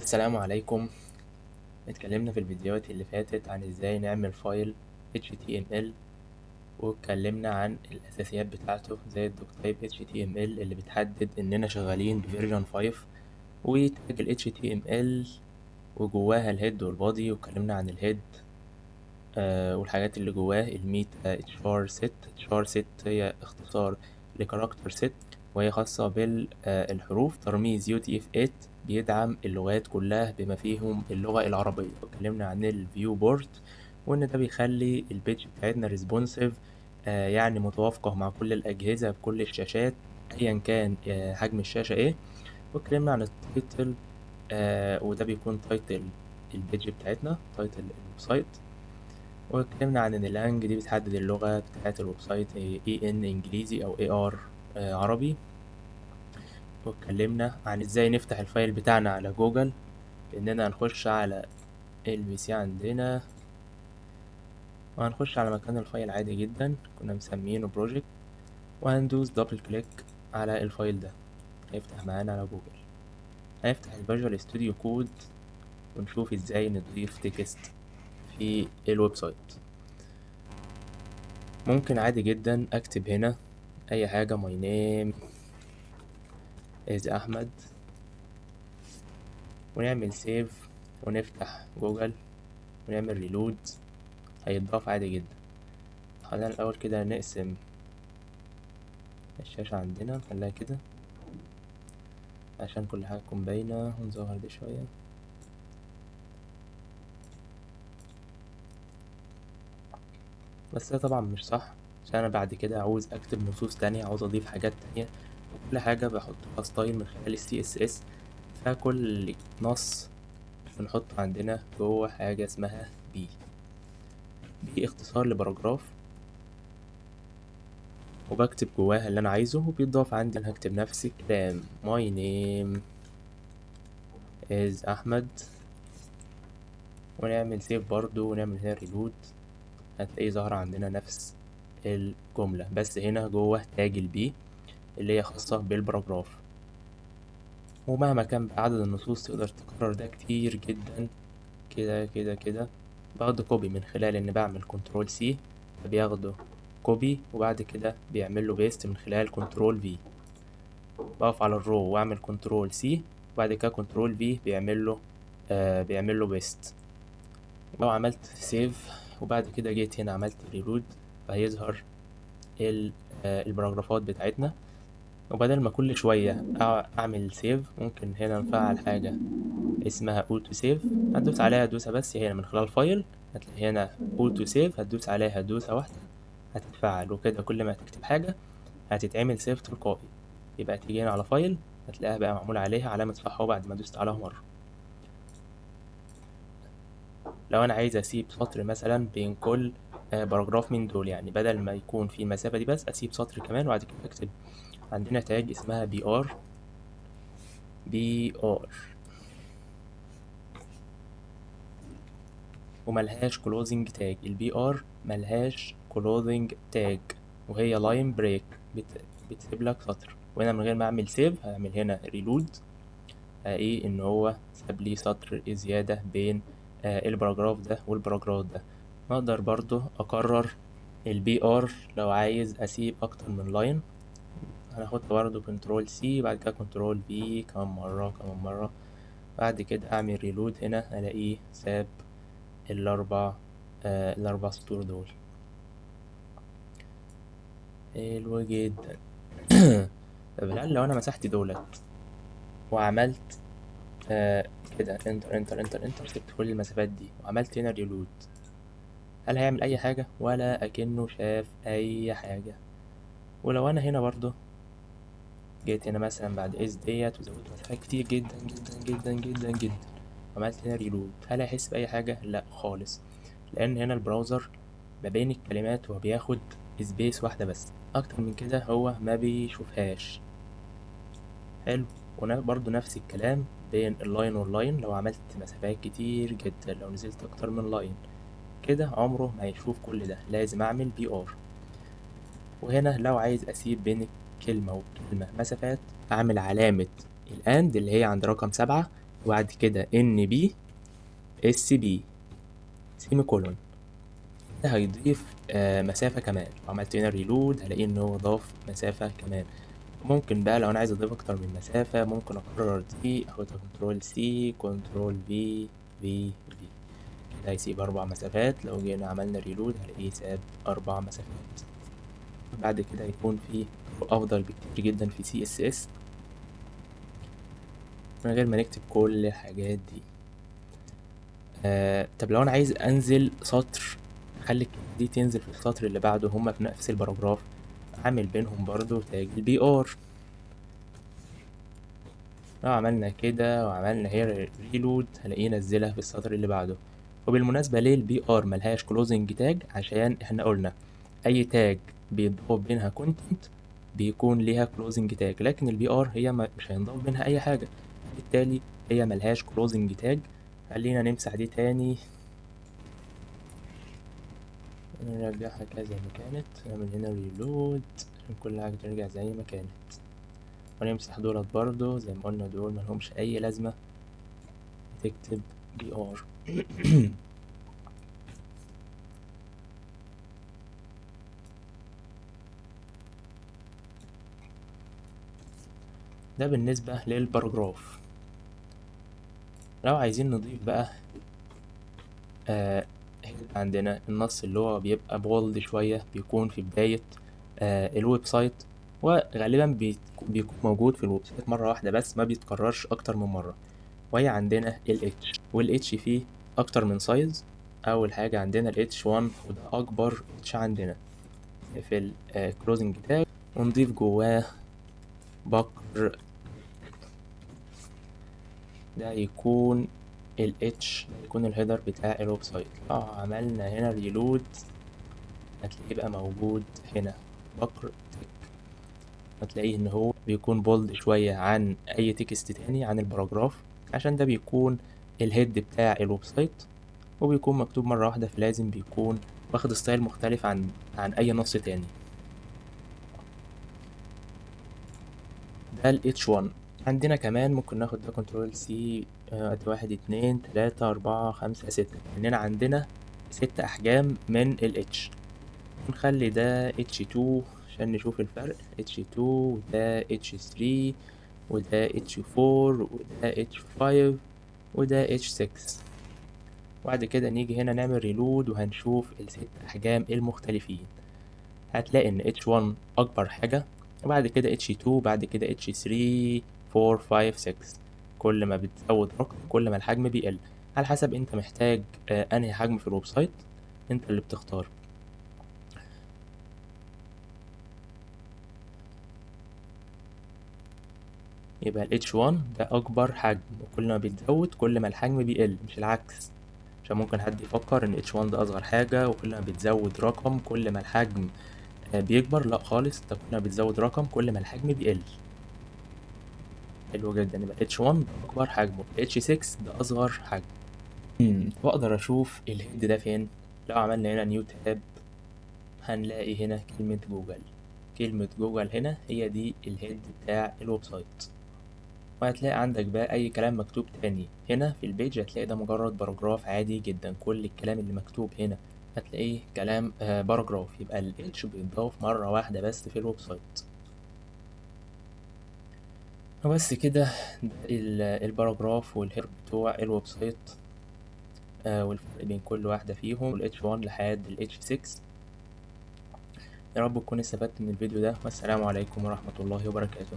السلام عليكم. اتكلمنا في الفيديوهات اللي فاتت عن ازاي نعمل file HTML، واتكلمنا عن الاساسيات بتاعته زي ال doctype HTML اللي بتحدد اننا شغالين ب version 5، و tag ال HTML وجواها ال head وال body، واتكلمنا عن ال head والحاجات اللي جواه ال meta charset. charset هي اختصار ل character set، وهي خاصة بالحروف. ترميز UTF-8 بيدعم اللغات كلها بما فيهم اللغة العربية. واتكلمنا عن ال viewport، وإن ده بيخلي ال page بتاعتنا responsive، يعني متوافقة مع كل الأجهزة بكل الشاشات أيا كان حجم الشاشة إيه. واتكلمنا عن ال title، وده بيكون title ال page بتاعتنا، title ال website. واتكلمنا عن إن ال lang دي بتحدد اللغة بتاعت ال website، EN إنجليزي أو AR عربي. واتكلمنا عن ازاي نفتح ال file بتاعنا على جوجل، اننا هنخش على ال PC عندنا وهنخش على مكان ال file عادي جدا كنا مسمينه project، وهندوس double click على ال file ده هيفتح معانا على جوجل. هنفتح ال Visual Studio Code ونشوف ازاي نضيف text في ال website. ممكن عادي جدا اكتب هنا اي حاجة، my name is احمد، ونعمل save ونفتح جوجل ونعمل reload، هيتضاف عادي جدا. خلينا الاول كده نقسم الشاشة عندنا، نخليها كده عشان كل حاجة تكون باينة، ونظهر دي شوية. بس ده طبعا مش صح، عشان انا بعد كده عاوز اكتب نصوص تانية، عاوز اضيف حاجات تانية، وكل حاجة بحطها style من خلال ال CSS. فكل نص بنحطه عندنا جوه حاجة اسمها P، P اختصار ل paragraph، وبكتب جواها اللي انا عايزه وبيتضاف عندي. انا هكتب نفس الكلام my name is احمد، ونعمل save برضو ونعمل هنا reload، هتلاقيه ظهر عندنا نفس الجملة بس هنا جوه tag ال P اللي هي خاصة بال paragraph. ومهما كان عدد النصوص تقدر تكرر ده كتير جدا كده كده كده. باخده copy من خلال ان بعمل control C، فبياخده copy، وبعد كده بيعمل له paste من خلال control V. بقف على ال row واعمل control C، وبعد كده control V بيعمل له paste. لو عملت save وبعد كده جيت هنا عملت reload، فهيظهر الباراجرافات بتاعتنا. وبدل ما كل شوية أعمل save، ممكن هنا نفعل حاجة اسمها auto save، هتدوس عليها دوسة بس هنا من خلال file، هتلاقي هنا auto save، هتدوس عليها دوسة واحدة هتتفعل، وكده كل ما تكتب حاجة هتتعمل save تلقائي. يبقى تيجي هنا على file هتلاقيها بقى معمول عليها علامة صح بعد ما دوست عليها مرة. لو أنا عايز أسيب سطر مثلا بين كل paragraph من دول، يعني بدل ما يكون في المسافة دي بس أسيب سطر كمان، وبعد كده أكتب عندنا tag اسمها BR، BR وملهاش closing tag. ال BR ملهاش closing tag، وهي line break بتسيب لك سطر. وهنا من غير ما اعمل save هعمل هنا reload، ايه ان هو ساب لي سطر زيادة بين ال paragraph ده وال paragraph ده. اقدر برضو اكرر ال BR لو عايز اسيب اكتر من line، هناخدها برضو control C بعد كده control V كمان مرة كمان مرة، بعد كده اعمل reload هنا الاقيه ساب الاربع سطور دول. حلو جدا. طب الآن لو انا مسحت دولت وعملت كده enter enter enter enter، سبت كل المسافات دي وعملت هنا reload، هل هيعمل اي حاجة؟ ولا اكنه شاف اي حاجة. ولو انا هنا برضو جيت هنا مثلا بعد is ديت وزودت مسافات كتير جدا جدا جدا جدا جدا وعملت هنا reload، هل هيحس باي حاجة؟ لا خالص، لان هنا ال browser ما بين الكلمات هو بياخد space واحدة بس، اكتر من كده هو ما بيشوفهاش. حلو. برضو نفس الكلام بين ال line وال line، لو عملت مسافات كتير جدا، لو نزلت اكتر من line كده عمره ما هيشوف كل ده، لازم اعمل BR. وهنا لو عايز اسيب بين كلمة وكلمة مسافات اعمل علامة ال and اللي هي عند رقم 7، وبعد كده nb sp semicolon. ده هيضيف مسافة كمان. لو عملت هنا reload هلاقي ان هو ضاف مسافة كمان. ممكن بقى لو انا عايز اضيف اكتر من مسافة ممكن اكرر دي، اخدها control C control V V V، كده هيسيب 4 مسافات. لو جينا عملنا reload هلاقيه ساب 4 مسافات. بعد كده هيكون في افضل بكتير جدا في CSS من غير ما نكتب كل الحاجات دي. طب لو انا عايز انزل سطر، خلي دي تنزل في السطر اللي بعده، هما في نفس ال paragraph، عامل بينهم برضو tag ال br. لو عملنا كده وعملنا هنا reload هلاقيه نزلها في السطر اللي بعده. وبالمناسبة ليه ال br ملهاش closing tag؟ عشان احنا قلنا اي tag بيتضاف بينها content بيكون ليها closing tag، لكن ال br هي مش هينضاف بينها اي حاجة، بالتالي هي ملهاش closing tag. خلينا نمسح دي تاني، نرجعها كده زي ما كانت، نعمل هنا reload عشان كل حاجة ترجع زي ما كانت، ونمسح دولت برضو زي ما قلنا دول ملهمش أي لازمة. تكتب br. ده بالنسبة لل paragraph. لو عايزين نضيف بقى، عندنا النص اللي هو بيبقى bold شوية، بيكون في بداية، ال website، وغالبا بيكون موجود في ال website مرة واحدة بس، ما بيتكررش أكتر من مرة. وهي عندنا ال H، وال H فيه أكتر من size. أول حاجة عندنا ال H1، وده أكبر H عندنا في ال closing tag، ونضيف جواه بكر، ده يكون ال H، ده يكون ال header بتاع ال website. لو عملنا هنا reload هتلاقيه بقى موجود هنا بكر تك، هتلاقيه ان هو بيكون bold شوية عن اي text تاني عن ال paragraph، عشان ده بيكون ال head بتاع ال website وبيكون مكتوب مرة واحدة، فلازم بيكون واخد style مختلف عن اي نص تاني. ده ال H1. عندنا كمان ممكن ناخد ده control C، ادي 1 2 3 4 5 6، اننا عندنا 6 احجام من ال H. نخلي ده H2 عشان نشوف الفرق، H2 وده H3 وده H4 وده H5 وده H6. وبعد كده نيجي هنا نعمل reload وهنشوف الست احجام المختلفين. هتلاقي ان H1 اكبر حاجة، وبعد كده H2، بعد كده H3، 4، 5، 6. كل ما بتزود رقم كل ما الحجم بيقل، على حسب انت محتاج، انهي حجم في ال website انت اللي بتختار. يبقى ال H1 ده أكبر حجم، وكل ما بتزود كل ما الحجم بيقل، مش العكس. عشان ممكن حد يفكر إن H1 ده أصغر حاجة وكل ما بتزود رقم كل ما الحجم، بيكبر. لا خالص، ده كل ما بتزود رقم كل ما الحجم بيقل. حلو جدا. يبقى H1 ده أكبر حجم، H6 ده أصغر حجم. وأقدر أشوف ال head ده فين؟ لو عملنا هنا new tab هنلاقي هنا كلمة جوجل. كلمة جوجل هنا هي دي ال head بتاع ال website. وهتلاقي عندك بقى أي كلام مكتوب تاني هنا في ال page، هتلاقي ده مجرد paragraph عادي جدا، كل الكلام اللي مكتوب هنا هتلاقيه كلام، paragraph. يبقى ال H بيتضاف مرة واحدة بس في ال website. وبس كده ال paragraph وال header بتوع ال website، والفرق بين كل واحدة فيهم، وال H1 لحد ال H6. يا رب تكونوا استفدتوا من الفيديو ده، والسلام عليكم ورحمة الله وبركاته.